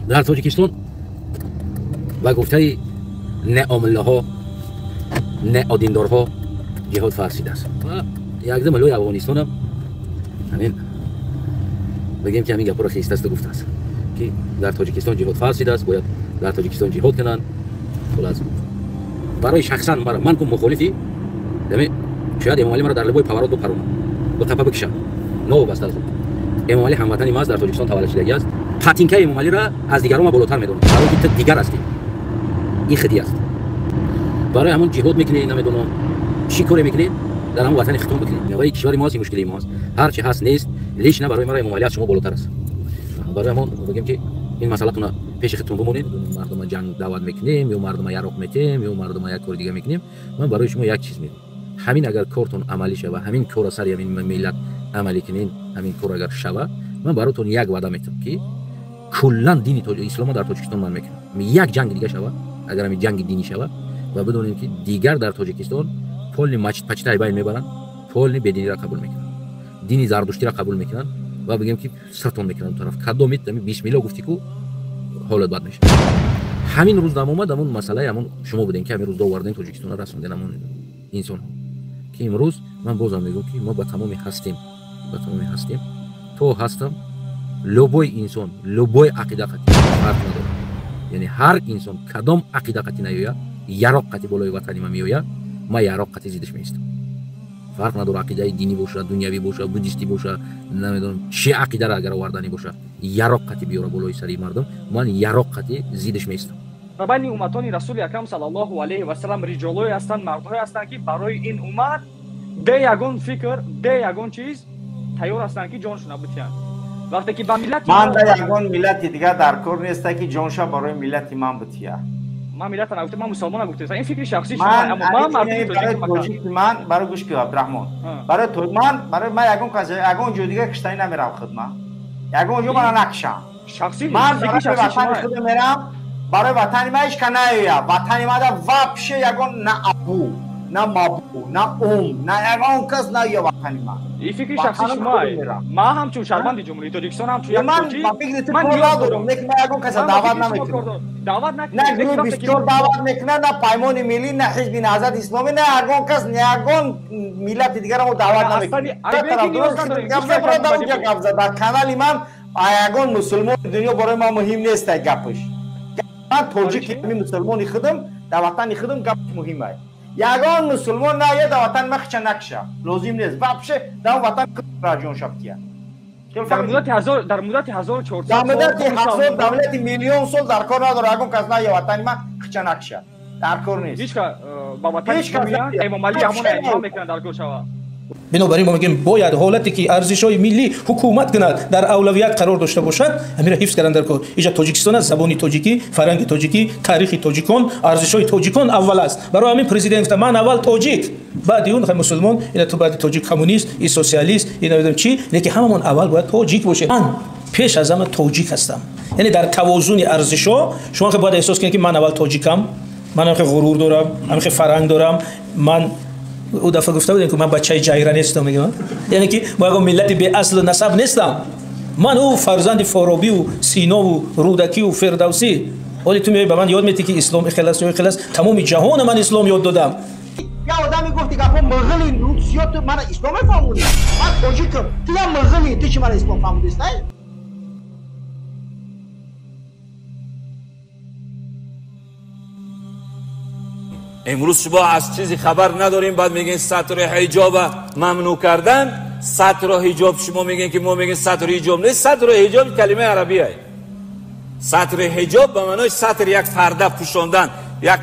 Дар Тоҷикистон ба гуфтаи неомиллаҳо, неодиндорҳо ҷиҳод фарз шудааст. Якдам миллои Афғонистонам ҳамин бигем ки ҳамин гапро хистасту гуфтааст ки дар Тоҷикистон ҷиҳод фарз шудааст, бояд дар Тоҷикистон ҷиҳод кунанд. Хулас барои шахсан ман ку мухолифи шояд Эмомалӣ маро дар либои поворот бипаронад, ба қапа бикшам, новобаста аз Эмомалӣ ҳамватани ма аст, дар Тоҷикистон таваллуд шудагӣ аст. Патинкаи Эмомалиро аз дигарон ма болотар медонам, барои ки ту дигар ҳастӣ, ин хидӣ аст. Барои ҳамон ҷиҳод мекунӣ, намедонам чӣ коре мекунӣ, дар ҳамон ватани хитон бикунӣ. Ваи кишвари мост, ин мушкилии мост, ҳар чи ҳаст нест, лично барои маро Эмомалӣ аз шумо болотар аст. Барои ҳамон бигем ки ин масъалатона пеши худтон бимонед. Мардума ҷанг даъват мекунем ё мардума яроқ метем ё мардума як кори дига мекунем. Ман барои шумо як чиз мегӯям: ҳамин агар кортон амалӣ шава, ҳамин корро сари ҳамин миллат амалӣ кунед, ҳамин кор агар шава, ман баротон як ваъда метавам ки куллан дини ислома дар Тоҷикистон ман мекунам. Як ҷанги дига шава, агар ҳамин ҷанги динӣ шава, ва бидонем ки дигар дар Тоҷикистон полни мачид-пачита байн мебаранд, полни бединиро қабул мекунанд, дини зардуштиро қабул мекунанд ва бигем ки сиртон мекунанд тараф. Кадомит бисмилло гуфтӣ ку ҳолат бад мешавад. Ҳамин рӯз дам омад, ҳамон масъалаи ҳамон шумо будем ки ҳамин рӯз довардем Тоҷикистонро расондем ҳамон инсонҳо ки имрӯз ман бозам мегӯям ки мо ба тамоми ҳастем, ба тамоми ҳастем, то ҳастам любой инсон, любой ақида қатӣ фарқ надорад. Яъне ҳар инсон кадом ақида қатӣ наёяд, яроқ қатӣ болои ватани ман меояд, ман яроқ қатӣ зиддаш меистам. Фарқ надорад ақидаи динӣ бошад, дунявӣ бошад, буддистӣ бошад, намедонам чӣ ақидаро агар оварданӣ бошад, яроқ қатӣ биёра болои сари мардум, ман яроқ қатӣ зиддаш меистам. Байни умматони Расули Акрам саллаллоҳу алайҳи васаллам риҷолое ҳастанд, мардҳое ҳастанд ки барои ин уммат бе ягон фикр, бе ягон чиз тайёр ҳастанд ки ҷоншона битиҳанд. Вақте ки ба миллати ман да ягон миллати дигар дар кор неста ки ҷонша барои миллати ман битиҳад. Ман миллата нагуфтам, ман мусулмон нагуфтам. Ин фикри шахсии шумо, аммо ман мардуми тоҷик ман барои гӯш кун Абдурраҳмон. Барои то ман барои ман ягон кас ягон ҷо дигар киштанӣ намерам хидмат. Ягон ҷо мана накшам. Шахсӣ ман барои ватани худ мерам, барои ватани ман ҳеч ка наояд. Ватани ман да вообще ягон на абу, на мабу, на ум, на ягон кас наояд ватани ман. Ин фикри шахсии шумо. Ман ҳамчун шаҳрванди Ҷумҳурии Тоҷикистон, ҳамчун як тоҷик, ман ниёз дорам, лекин ман ягон каса даъват намекунам. Даъват накунед. На гурӯҳи бисёр даъват мекунад, на Паймони миллӣ, на Ҳизби Наҳзати Исломӣ, на ягон кас, на ягон миллати дигарро мо даъват намекунем. Дар канали ман ягон мусулмони дунё барои ман муҳим нест гапаш. Ман тоҷики мусулмони худам, дар ватани худам гапаш муҳим аст. Ягон мусулмон наояд дар ватани ман хича накша, лозим нест. Вообще дар ватан ҷон шабтия. Дар муддати ҳазор, дар муддати 1400 дар муддати ҳазор давлати миллион сол дар кор надорад ягон кас наояд ватани ман хича накша, дар кор нест. Ҳеч кас ба ватани Эмомалӣ ҳамон эълон мекунад дар кор шава. Бинобар ин мо мегӯем бояд ҳолате ки арзишҳои миллӣ ҳукумат кунад, дар авлавият қарор дошта бошад, ҳаминро ҳифз кардан дар кор. Иҷа Тоҷикистон аст, забони тоҷикӣ, фарҳанги тоҷикӣ, таърихи тоҷикон, арзишҳои тоҷикон аввал аст. Барои ҳамин президент гуфта ман аввал тоҷик, баъди он мусулмон, ина ту баъди тоҷик коммунист, и социалист, и намедонам чӣ, лекин ҳамамон аввал бояд тоҷик бошем. Ман пеш аз ҳама тоҷик ҳастам. Яъне дар тавозуни арзишҳо шумо бояд эҳсос кунед ки ман аввал тоҷикам, ман ҳамин ғурур дорам, ҳамин фарҳанг дорам, ман ӯ дафъа гуфта будем ки ман бачаи ҷайра нестам, мегӯям, яъне ки мо ягон миллати беаслу насаб нестам, ман ӯ фарзанди Форобиву Синову Рӯдакиву Фирдавсӣ. Ҳоле ту меои ба ман ёд метӣ ки ислом ихел аст ё ихел аст, тамоми ҷаҳона ман ислом ёд додам. Я одаме гуфти гапо муғили русиё, ту мана ислом мефаҳмонӣ? Ман тоҷикам, ту я муғили, ту чӣ мана ислом фаҳмодист? Имрӯз шумо аз чизе хабар надорем, баъд мегӯем сатри ҳиҷоба мамнӯъ кардан. Сатру ҳиҷоб шумо мегӯем ки мо мегӯем сатри ҳиҷоб нест. Сатру ҳиҷоб калимаи арабия. Сатри ҳиҷоб ба маънои сатр як парда пӯшондан, як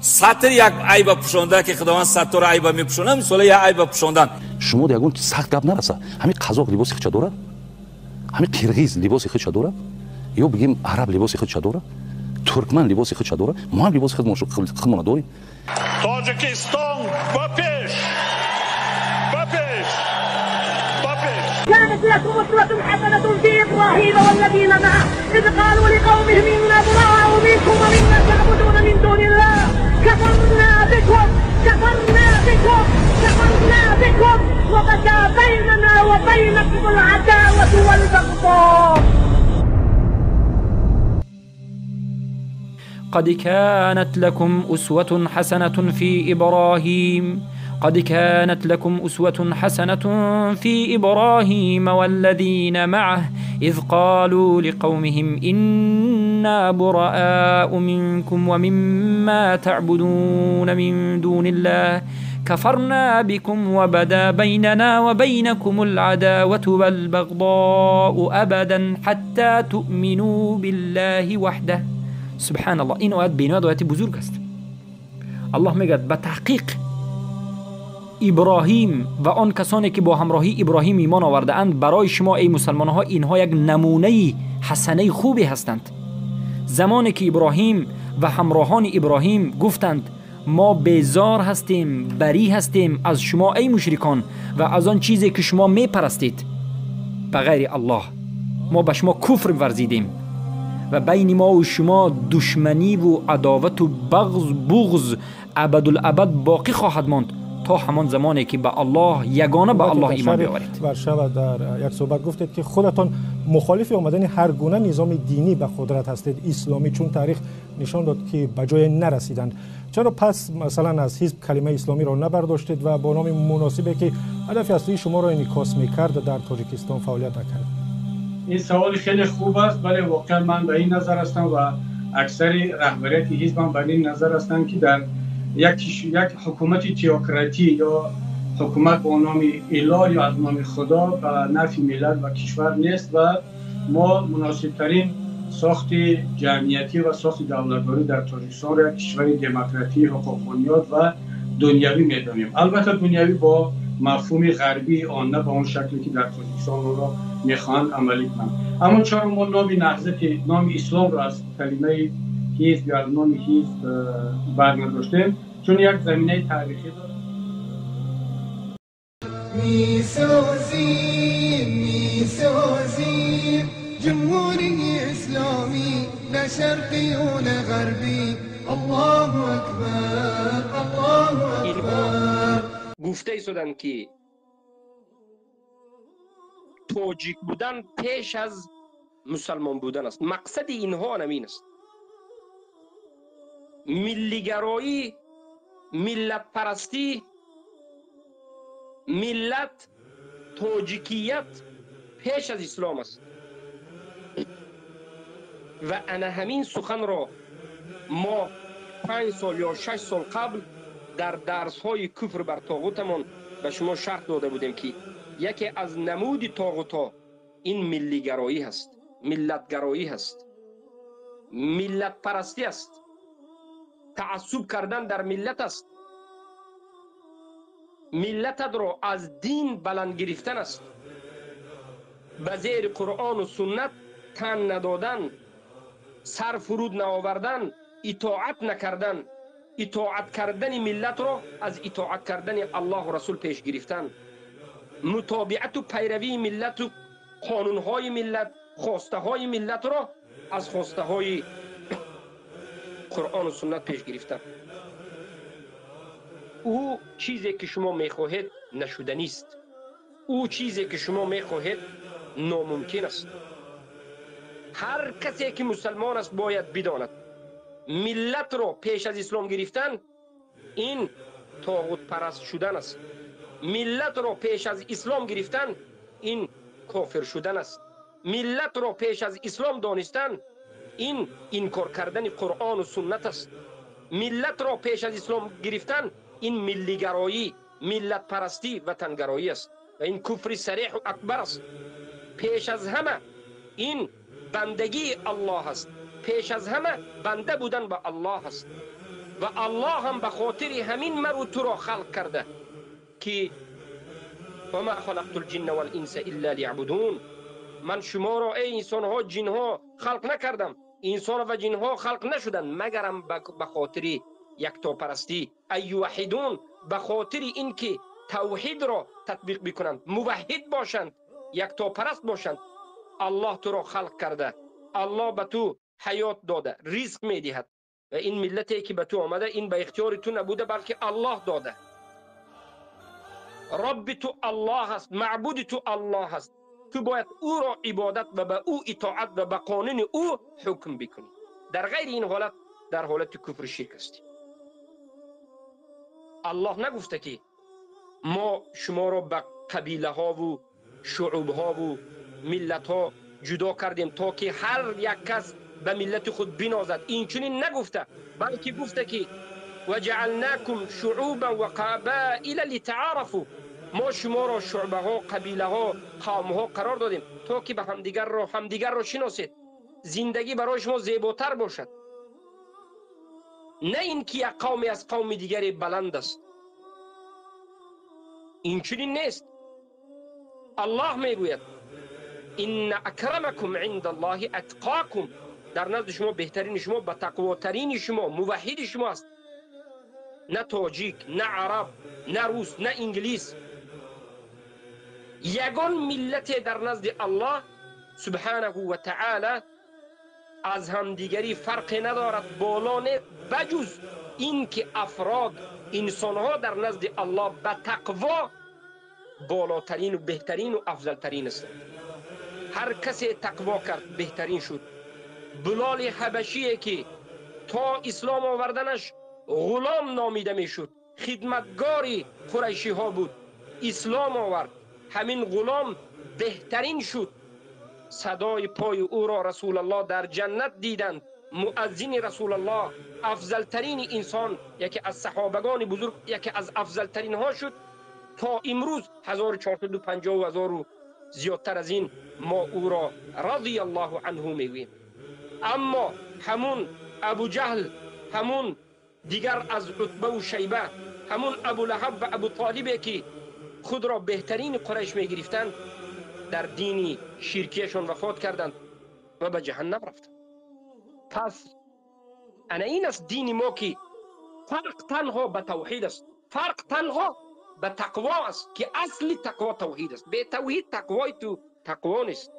сатр як айба пӯшондан ки Худованд сатр айба мепӯшонад, мисол як айба пӯшондан. Шумо ягон сахт гап нараса. Ҳамин қазоқ либоси худша дорад, ҳамин қирғиз либоси худша дорад, ё бигем араб либоси худша дорад, туркман либоси худша дорад, мо ҳам либоси худмона дорем. Тоҷикистон ба пеш, ба пеш, ба пеш. كانت لكم أسوة حسنة في إبراهيم والذين معه إذ قالوا لقومهم إنا براء منكم ومما تعبدون من دون الله كفرنا بكم كفرنا بكم كفرنا بكم وبدا بيننا وبينكم العداوة والبغضاء. قد كانت لكم أسوة حسنة في إبراهيم قد كانت لكم أسوة حسنة في إبراهيم والذين معه إذ قالوا لقومهم إنا براء منكم ومما تعبدون من دون الله كفرنا بكم وبدا بيننا وبينكم العداوة والبغضاء أبدا حتى تؤمنوا بالله وحده. سبحان الله. این آیت بیناد آیت بزرگ است. الله میگه به تحقیق ابراهیم و آن کسانی که با همراهی ابراهیم ایمان آورده اند برای شما ای مسلمان ها اینها یک نمونه حسنه خوبی هستند. زمانی که ابراهیم و همراهان ابراهیم گفتند ما بیزار هستیم، بری هستیم از شما ای مشرکان و از آن چیزی که شما میپرستید بغیر الله، ما به شما کفر ورزیدیم و بین ما و شما دشمنی و عداوت و بغض ابدالابد باقی خواهد ماند تا همان زمانی که به الله یگانه به الله ایمان بیاورید. ورشو در یک صحبت گفتید که خودتان مخالف آمدن هر گونه نظام دینی به قدرت هستید، اسلامی، چون تاریخ نشان داد که به جای نرسیدند. چرا پس مثلا از حزب کلمه اسلامی را نبرداشتید و با نام مناسبی که هدف اصلی شما را انعکاس میکرد در تاجیکستان فعالیت نکرد؟ این سوال خیلی خوب است. ولی واقعا من به این نظر هستم و اکثر رهبریت حزب هم به این نظر هستند که در یک حکومت تئوکراتی یا حکومت با نام اله یا از نام خدا به نفع ملت و کشور نیست و ما مناسبترین ساخت جمعیتی و ساخت دولتداری در تاجیکستان را یک کشور دموکراتی، حقوق بنیاد و دنیوی میدانیم. البته دنیوی با مفهوم غربی آن، نه به آن شکلی که در تاجیکستان را میخواهند عملی کنند. اما چرا ما نام نهضت، نام اسلام را از کلمه حزب یا از نام حزب برنداشتیم؟ چون یک زمینه تاریخی دارد. میسازیم میسازیم جمهوری اسلامی، نه شرقی و نه غربی. الله اکبر الله اکبر. گفته ایستادند که تاجیک بودن پیش از مسلمان بودن است. مقصد اینها همین است. ملیگرایی، ملت پرستی، ملت، تاجیکیت پیش از اسلام است. و انا همین سخن را ما 5 سال یا 6 سال قبل در درس های کفر بر طاغوتمان به شما شرح داده بودیم که یکی از نمود طاغوت ها این ملیگرایی هست، ملتگرایی هست، ملت پرستی است، تعصب کردن در ملت است، ملتت را از دین بلند گرفتن است، به زیر قرآن و سنت تن ندادن، سر فرود نآوردن، اطاعت نکردن، اطاعت کردن ملت را از اطاعت کردن الله و رسول پیش گرفتن، متابعت و پیروی ملت و قانونهای ملت، خواسته های ملت را از خواسته های قرآن و سنت پیش گرفتن. او چیزی که شما میخواهید نشدنی است. او چیزی که شما میخواهید ناممکن است. هر کسی که مسلمان است باید بداند ملت را پیش از اسلام گرفتن این طاغوت پرست شدن است. ملت را پیش از اسلام گرفتن این کافر شدن است. ملت را پیش از اسلام دانستن این انکار کردن قرآن و سنت است. ملت را پیش از اسلام گرفتن این ملیگرایی، ملت پرستی، وطنگرایی است و این کفر صریح و اکبر است. پیش از همه این بندگی الله است. پیش از همه بنده بودن به الله است و الله هم به خاطر همین مرو تو را خلق کرده که و ما خلقت الجن والانس الا لیعبدون. من شما را ای انسان ها، جن ها خلق نکردم. انسان و جن ها خلق نشدن مگرم به خاطر یکتاپرستی، ای یوحدون، به خاطر اینکه توحید را تطبیق بکنند، موحد باشند، یکتاپرست باشند. الله تو را خلق کرده، الله به تو حیات داده، رزق میدهد و این ملتی که به تو آمده این به اختیار تو نبوده بلکه الله داده. رب تو الله است، معبود تو الله است، تو باید او را عبادت و به او اطاعت و به قانون او حکم بکنی. در غیر این حالت дар ҳолати куфру ширк ҳастӣ. Аллоҳ нагуфта ки мо шуморо ба қабилаҳову шуъубҳову миллатҳо ҷудо кардем то ки ҳар як кас ба миллати худ бинозад. Инчунин нагуфта, балки гуфта ки ваҷаалнакум шуъубан ва қабаила литаарафу, мо шуморо шуъбаҳо, қабилаҳо, қавмҳо қарор додем то ки ба ҳамдигарро шиносед, зиндагӣ барои шумо зеботар бошад. На ин ки як қавме аз қавми дигаре баланд аст. Инчунин нест. Аллоҳ мегӯяд инна акрамакум инда Аллоҳи атқокум, дар назди шумо беҳтарини шумо ба тақвотарини шумо, муваҳҳиди шумо аст. На тоҷик, на араб, на рус, на инглис. Ягон миллате дар назди Аллоҳ субҳанаҳу ва таъала аз ҳамдигарӣ фарқе надорад, боло не, баҷуз ин ки афрод, инсонҳо дар назди Аллоҳ ба тақво болотарину беҳтарину афзалтарин ҳастанд. Ҳар касе тақво кард беҳтарин шуд. Билоли ҳабашие ки то ислом оварданаш ғулом номида мешуд, хидматгори қурайшиҳо буд, ислом овард, ҳамин ғулом беҳтарин шуд. Садои пои ӯро Расулаллоҳ дар ҷаннат диданд. Муаззини Расулаллоҳ, афзалтарини инсон, яке аз саҳобагони бузург, яке аз афзалтаринҳо шуд. То имрӯз 1450 ҳазору зиёдтар аз ин мо ӯро радияллоҳу анҳу мегӯем. Аммо ҳамун Абуҷаҳл, ҳамун дигар аз Утбаву Шайба, ҳамун Абулаҳаб ва Абутолибе ки худро беҳтарини Қурайш мегирифтанд, дар дини ширкияшон вафот карданд ва ба ҷаҳаннам рафтанд. Пас ана ин аст дини мо ки фарқ танҳо ба тавҳид аст, фарқ танҳо ба тақво аст, ки асли тақво тавҳид аст. Бе тавҳид тақвои ту тақво нест.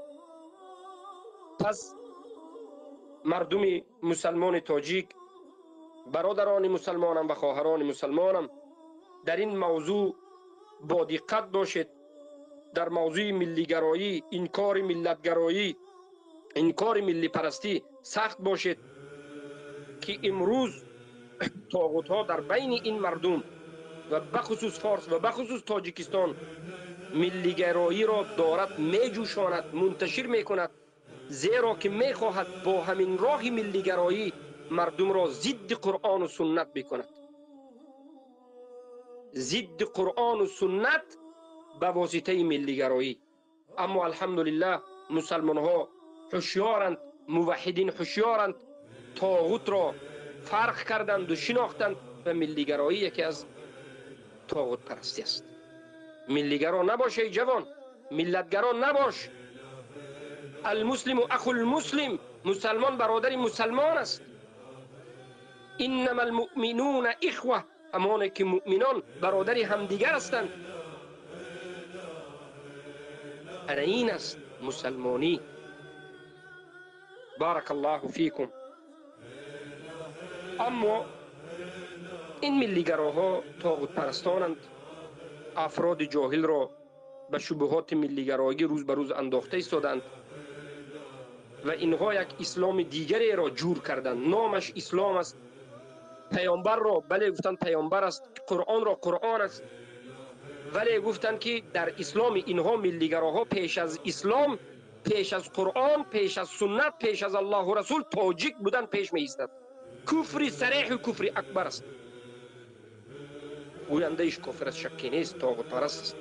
Пас мардуми мусалмони тоҷик, бародарони мусалмонам ва хоҳарони мусалмонам, дар ин мавзӯъ бо диққат бошед. Дар мавзӯи миллигароӣ, инкори миллатгароӣ, инкори миллипарастӣ сахт бошед, ки имрӯз тоғутҳо дар байни ин мардум ва бахусус форс ва бахусус Тоҷикистон миллигароиро дорад меҷӯшонад, мунташир мекунад, зеро ки мехоҳад бо ҳамин роҳи миллигароӣ мардумро зидди Қуръону суннат бикунад. Зидди Қуръону суннат ба воситаи миллигароӣ. Аммо алҳамдулиллаҳ мусалмонҳо ҳушёранд, муваҳҳидин ҳушёранд, тоғутро фарқ карданду шинохтанд ва миллигароӣ яке аз тоғутпарастӣ аст. Миллигаро набош эй ҷавон, миллатгаро набош. Алмуслиму ахулмуслим, мусалмон бародари мусалмон аст. Иннама алмуъминуна ихва, ҳамоне ки муъминон бародари ҳамдигар ҳастанд. Ана ин аст мусалмонӣ. Барака Аллоҳу фикум. Аммо ин миллигароҳо тоғутпарастонанд, афроди ҷоҳилро ба шубуҳоти миллигароӣ рӯз ба рӯз андохта истоданд ва инҳо як исломи дигареро ҷур карданд. Номаш ислом аст. Паёмбарро бале гуфтанд паёмбар аст, Қуръонро Қуръон аст, вале гуфтанд ки дар исломи инҳо миллигароҳо пеш аз ислом, пеш аз Қуръон, пеш аз суннат, пеш аз Аллоҳу Расул тоҷик будан пеш меистад. Куфри сареҳу куфри акбар аст. Гӯяндаиш кофир аст, шакке нест, тоғутпараст аст.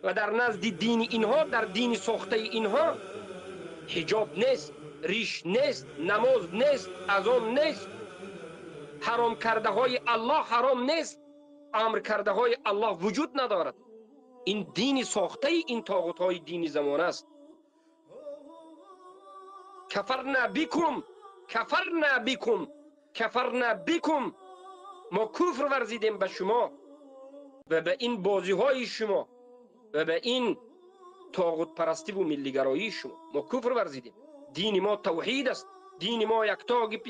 Ва дар назди дини инҳо, дар дини сохтаи инҳо ҳиҷоб нест, риш нест, намоз нест, азон нест, ҳаром кардаҳои Аллоҳ ҳаром нест, амр кардаҳои Аллоҳ вуҷуд надорад. Ин дини сохтаи ин тоғутҳои дини замона аст. Кафарна бикум, кафарна бикум, кафарна бикум. Мо куфр варзидем ба шумо ва ба ин бозиҳои шумо ва ба ин тоғутпарастиву миллигароии шумо. Мо куфр варзидем. Дини мо тавҳид аст. Дини мо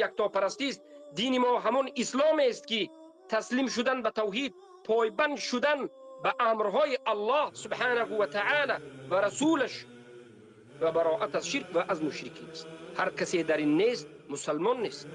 яктопарастист. Дини мо ҳамон ислом аст ки таслим шудан ба тавҳид, пойбанд шудан ба амрҳои Аллоҳ субҳанаҳу ва таъала ва расулаш ва бароат аз ширк ва аз мушрикин аст. Ҳар касе дар ин нест мусалмон нест.